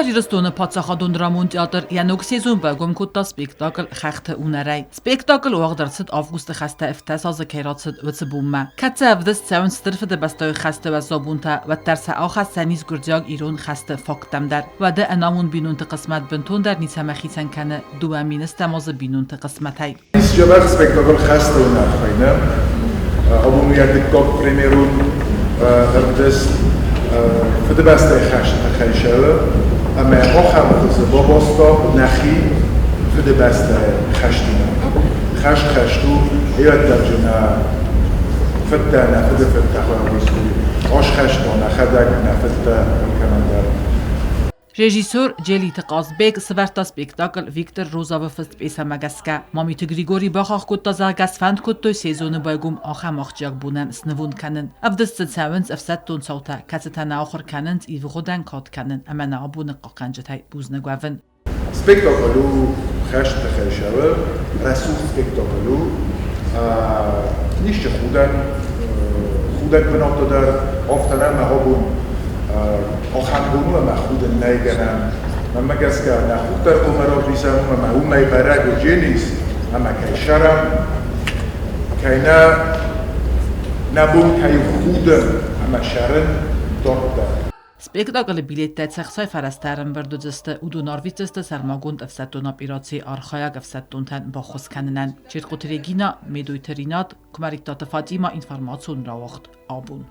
Хуссар Ирыстоны паддзахадон драмон театр йӕ ног сезон байгом кодта спектакль «Хӕхты уынӕрӕй». Спектакль уагъд ӕрцыд августы хӕстӕ ӕфтӕс азы кӕй рацыд, уыцы бонмӕ. Кӕд сӕ ӕвдыст цӕуынц Стыр Фыдыбӕстӕйы хӕсты уӕззау бонтӕ, уӕддӕр сӕ ахӕссӕн ис гуырдзиаг-ирон хӕсты факттӕм дӕр. Уӕдӕ ӕнамонд бинонты хъысмӕт бынтондӕр ницӕмӕ хицӕн кӕны 2010 азы бинонты хъысмӕтӕй. Дзӕбӕх спектакль хӕсты уынаффӕй нӕ. Абон уый дыккаг премьерон ӕрвдыст Фыдыбӕстӕйы хӕсты тыххӕй цӕуы, ӕмӕ ахӕм хуызы бабаста нӕхи Фыдыбӕстӕйы хӕстимӕ. Хӕст хӕст у, ӕвӕццӕджы нӕ фыдтӕ, нӕ фыдыфыдтӕ хъуамӕ асхӕста нӕхӕдӕг, нӕ фыдтӕ кӕмӕндӕр. Режиссер Джелиты Хъазбег сӕвӕрдта спектакль Виктор Розовы фыст пьесӕмӕ гӕсгӕ. Мамиты Григорий бахахх кодта, зӕгъгӕ, сфӕнд кодтой сезоны байгом ахӕм ахсджиаг бонӕн снывонд кӕнын. Ӕвдыст дзы цӕуынц ӕфсӕддон цаутӕ, кӕцытӕ нӕ ахуыр кӕнынц ивгъуыдӕн кад кӕнын ӕмӕ нӕ абоны хъахъхъӕнджытӕй бузныг уӕвын. Спектакль у хӕсты тыххӕй цӕуы, рӕсугъд спектакль у. Нисчи худӕн, худӕг бынаты дӕр, афтӕ нӕ мӕ абон ахӕм бон у ӕмӕ худын нӕй гӕнӕн. Мӕнмӕ гӕсгӕ, нӕ худдӕр хъуамӕ равдисӕм, ӕмӕ уымӕй бӕрӕг у Дженис, ӕмӕ кӕй сӕрӕм, кӕй нӕ нӕ бон кӕй у худын ӕмӕ сӕрын дарддӕр. Спектаклы билеттӕ цӕхсай фӕрӕзтӕ ӕрӕмбырд уыдзысты, уыдон арвитдзысты сӕрмагонд ӕфсӕддон операцийы архайӕг ӕфсӕддонтӕн баххуыс кӕнынӕн. Чертхъоты Регина, Медойты Ринат, Куымӕридтаты Фатимӕ информацион рауагъд абон.